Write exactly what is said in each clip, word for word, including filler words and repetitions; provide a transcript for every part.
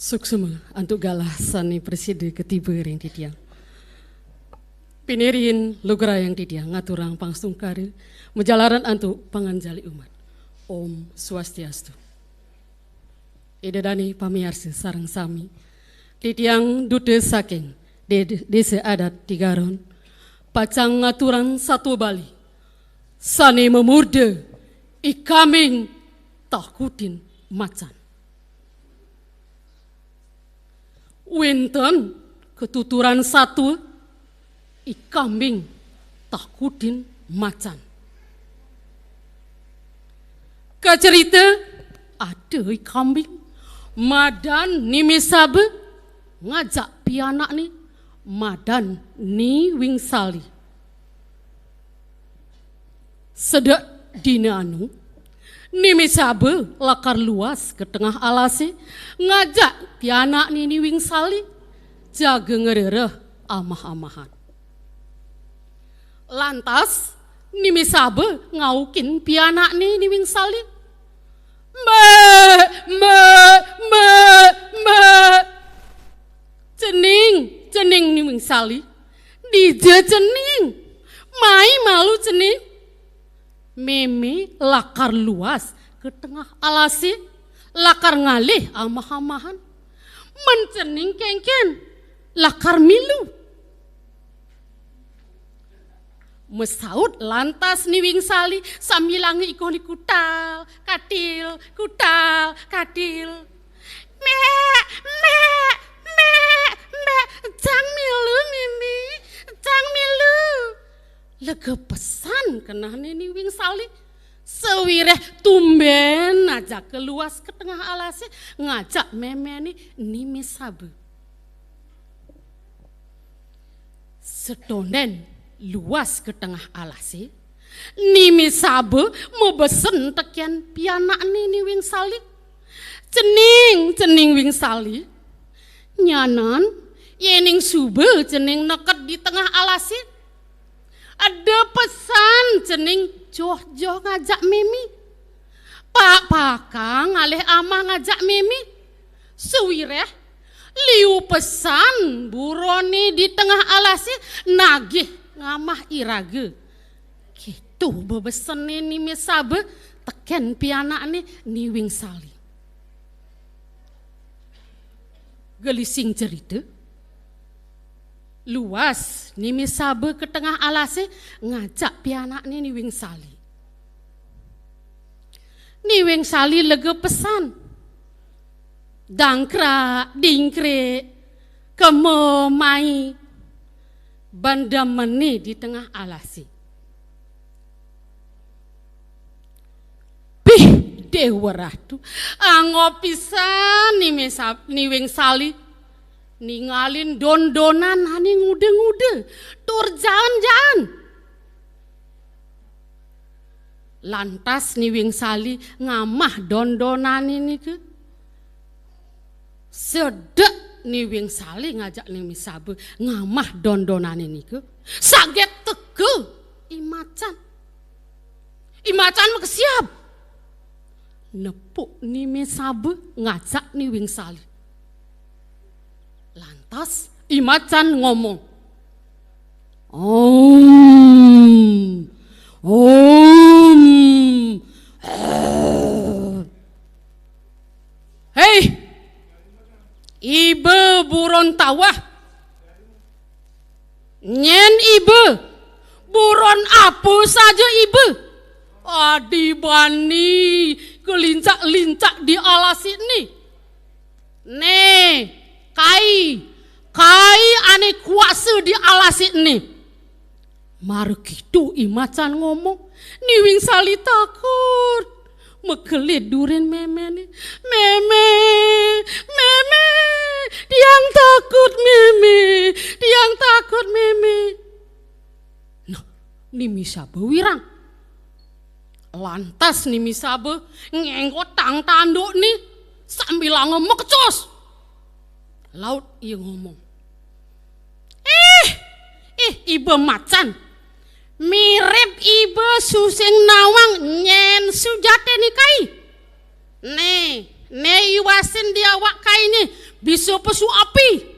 Suksma antuk galah sane prasida katiba ring titiang. Pinirin lugrayang titiang ngaturang pangstungkara majalaran antuk panganjali umat. Om Swastiastu. Ida dane pamiarsa sareng sami, titiang duta saking De-, Desa Adat Tigaron pacang ngaturang satua Bali sane mamurda I Kambing Takutin Macan. Wenten katuturan satua I Kambing Takutin Macan. Kacerita ada I Kambing madan Ni Mesaba ngajak pianakne madan Ni Wingsali. Sedek dina anu, Ni Mesaba lakar luas ka tengah alase, ngajak pianakne Ni Wingsali jaga ngrereh amah-amahan. Lantas, Ni Mesaba ngaukin pianakne Ni Wingsali. "Mbak, mbak, mbak, mbak. Cening, cening Ni Wingsali. Dija cening. Mai malu cening. Meme lakar luas ka tengah alase, lakar ngalih amah-amahan. Men cening kengken, lakar milu." Masaut lantas Ni Wingsali sambilanga ikone kutal, katil, kutal, katil. "Mek, mek, mek, mek, cang milu, Meme, cang milu." Lega pesan kenehne Ni Wingsali. Sawireh tumben ajaka luas ka tengah alase ngajak memene Ni Mesaba. Setonden luas ka tengah alase, Ni Mesaba mabesen teken pianakne Ni Wingsali. "Cening, cening Wingsali. Nyanan, yening suba cening neked di tengah alase, eda pesan cening joh-joh ngajak meme. Pak pakang ngalih amah ngajak meme. Sawireh liu pesan burone di tengah alase nagih ngamah iraga." Keto bebesene Ni Mesaba teken pianakne Ni Wingsali. Gelising cerita, luas Ni Mesaba ka tengah alase ngajak pianakne Ni Wingsali. Ni Wingsali lega pesan. Dangkrak, dingkrik, kema mai, ban demene di tengah alase. Pih, Dewa Ratu, angob pisan Ni Mesab-, Ni Wingsali ningalin don-donan ane nguda-nguda, tur jaan-jaan. Lantas Ni Wingsali ngamah don-donane nika. Sedek Ni Wingsali ngajak Ni Mesaba ngamah don-donane nika, saget teka I Macan. I Macan makesiab. Nepuk Ni Mesaba ngajak Ni Wingsali. Lantas I Macan ngomong, "Om, om, eh." "Hei, iba buron tawah. Nyen iba, buron apa saja iba. Adi bani kalincak-lincak di alase ne. Ne, kai, kai ane kuasa di alase ne." Mara keto I Macan ngomong, Ni Wingsali takut. Makelid durin memene. "Meme, meme, tiang takut, meme, tiang takut, meme." Nah, Ni Mesaba wirang. Lantas Ni Mesaba ngenggotang tandukne sambilanga makecos. Laut ia ngomong, "Ih, ih, iba Macan. Mirib iba susing nawang nyen sujatine kai. Ne, ne iwasin di awak kaine, Bisa pesu api.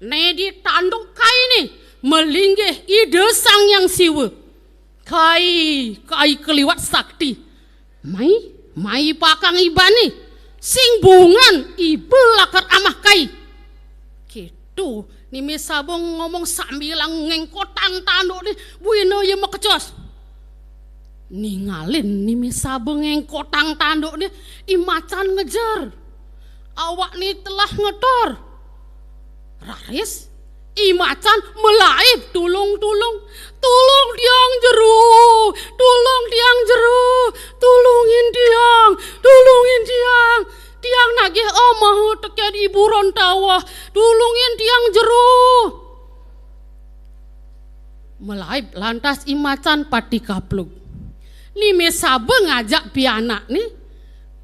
Né di tanduk kai né malinggih Ida Sang Hyang Siwa. Kai, kai kaliwat sakti. Mai, mai pakang ibané. Sing bungan iba lakar amah kai. Kéto Ni Mé Saba ngomong sambilang ngéngkotang tandukné, buina ia makecos. Ningalin Ni Mé Saba ngéngkotang tandukné, I Macan ngejer. Awakné telah ngetor. Raris, I Macan malaib tulung-tulung. "Tulung tiang jero, tulung tiang jero, tulungin tiang, tulungin tiang. Tiang nagih amaha tekén I Buron Tawah, tulungin tiang jero." Malaib lantas I Macan pati kaplug. Ni Mé Saba ngajak pianakné,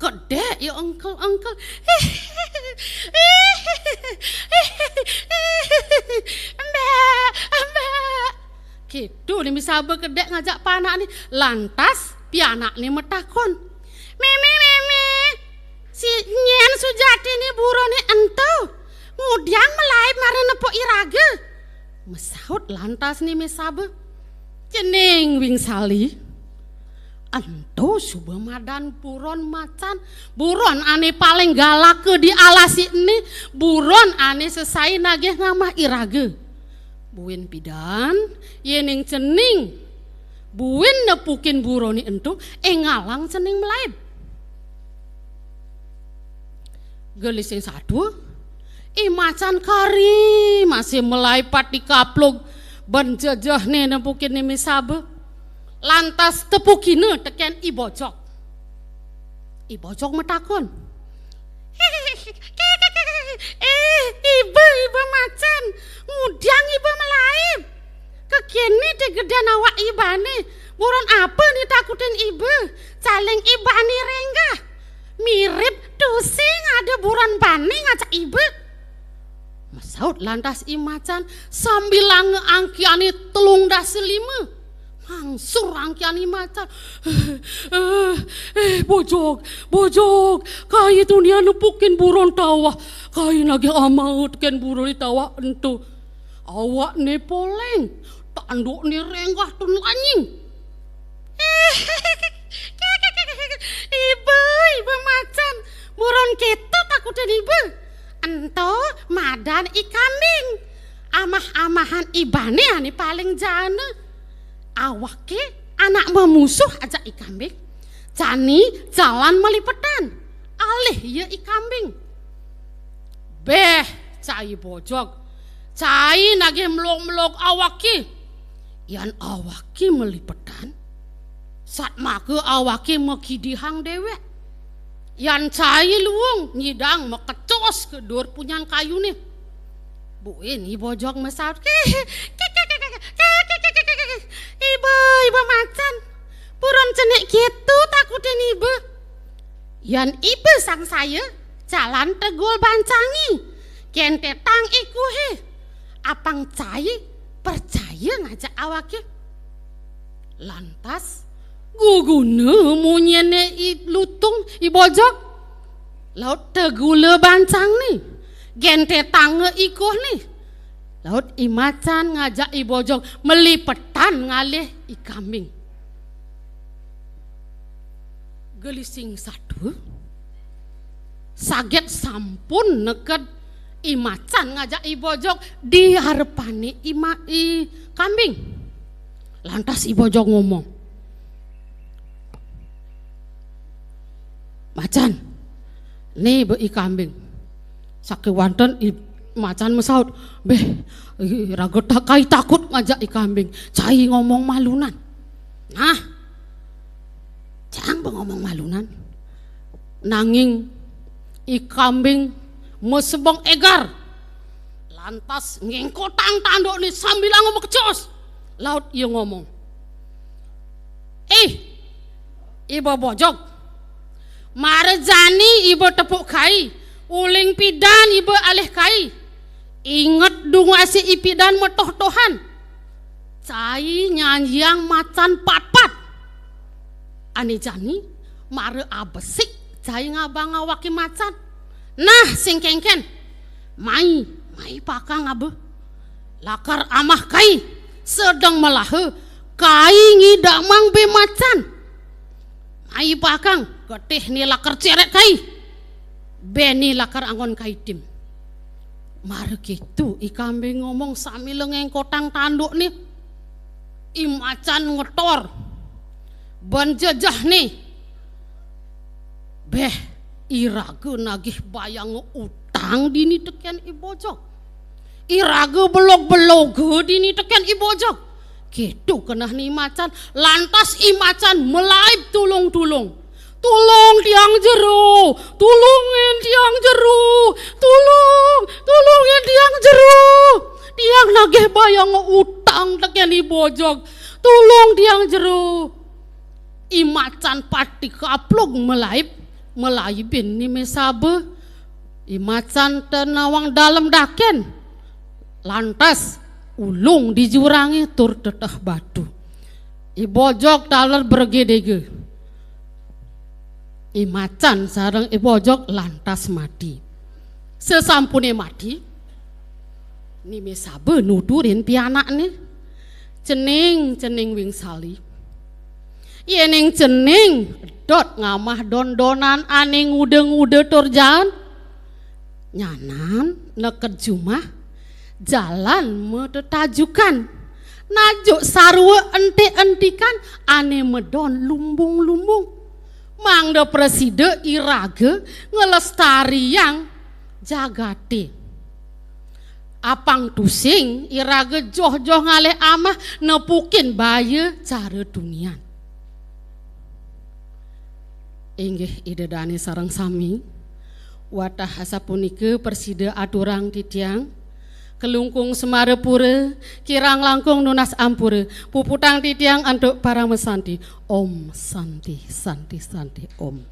kedék ia engkel-engkel. "Mbak, mbak." Kéto Ni Mé Saba kedék ngajak panakné. Lantas pianakné matakon, "Mémé, mémé, si nyén sujatiné buroné ento? Ngudiang malaib mara nepuk iraga?" Masaut lantas Ni Mé Saba, "Cening Wing Sali. Ento suba madan buron macan, buron ané paling galaka di alas ené, buron ané sesai nagih ngamah iraga. Buin pidan, yéning cening buin nepukin buroné ento, éngalang cening malaib." Gelising satua, I Macan kari masih malaib pati kaplug ban jejehné nepukin Ni Mé Saba. Lantas tepukina tekén I Bojog. I Bojog matakon, "Eh, iba, iba Macan, ngudiang iba malaib? Kékéné té gedén awak ibané, buron apa né takutin iba? Caling ibané rénggah. Mirib tusing ada buron bani ngajak iba." Masaut lantas I Macan sambilanga angkiané telung dasa lima. Mangsur angkian I Macan. "Eh, eh, eh, Bojog, Bojog, kai tunian nepukin buron Tawah, kai nagih amaha tekén buroné Tawah ento." Awakné poléng, tandukné rénggah tur lanying. "Iba, iba Macan, buron kéto takutin iba. Ento madan I Kambing, amah-amahan ibané ané paling jaena. Awaké anak mamusuh ajak I Kambing, jani jalan malipetan, alih ia I Kambing." "Béh," cai Bojog, "cai nagih melog-melog awaké. Yan awaké malipetan, satmaka awaké makidihang déwék. Yan cai luung nyidang makecos ka duur punyan kayuné." Buin I Bojog masaut, "Iba, iba Macan, buron cenik kéto takutin iba. Yan iba sangsaya, jalan tegul bancangi, gentetang ikuhé. Apang cai percaya ngajak awaké." Lantas guguna munyiné I Lutung, I Bojog. Laut tegula bancangné, gentetanga ikuhné. Laut I Macan ngajak I Bojog malipetan ngalih I Kambing. Gelising satua, saget sampun neked I Macan ngajak I Bojog di arepané I Ma-, I Kambing. Lantas I Bojog ngomong, "Macan, né ba I Kambing." Sakéwanten I Macan masaut, "Béh, i raga ta-, kai takut ngajak I Kambing. Cai ngomong malunan." Nah, cang ba ngomong malunan. Nanging I Kambing masebeng égar. Lantas ngéngkotang tandukné sambilanga makecos. Laut ia ngomong, "Ih, iba Bojog, mara jani iba tepuk kai, uling pidan iba alih kai. Inget dungu asih ipidan matoh-tohan. Cai nyanjiang Macan patpat. Ané jani mara abesik cai ngabang awaké Macan. Nah, sing kénkén, Mai, mai pakang aba. Lakar amah kai, sedeng melaha, kai ngidamang bé macan. Mai pakang, getih né lakar cérék kai. Bé né lakar anggon kai tim. Mara kéto I Kambing ngomong samila ngéngkotang tandukné. I macan ngetor. Ban jejehné. Béh, iraga nagih bayang utang dini tekén I Bojog. Iraga belog-beloga dini tekén I Bojog. Kéto kenehné I Macan, lantas I Macan malaib tulung-tulung. "Tulung tiang jero, tulungin tiang jero, tulung, tulungin tiang jero. Tiang nagih bayang utang tekén I Bojog. Tulung tiang jero." I Macan pati kaplug malaib, malaibin Ni Mésaba. I Macan ten nawang dalem dakén. Lantas ulung di jurangé tur teteh batu. I Bojog taler bergedege. I Macan sareng I Bojog lantas mati. Sasampuné mati, Ni Mésaba nuturin pianakné. "Cening, cening Wingsali. Yéning cening edot ngamah don-donan ané nguda-nguda tur jaan, nyanan neked jumah jalan matetajukan. Najuk sarwa entik-entikan ané madon lumbung-lumbung. Mangda prasida iraga nglestariang jagaté. Apang tusing iraga joh-joh ngalih amah nepukin baya cara tunian." Inggih Ida Dané sareng sami, watah asapunika prasida aturang titiang, Klungkung Semarapura, kirang langkung nunas ampura, puputang titiang antuk paramasanti. Om Santi, Santi, Santi, Om.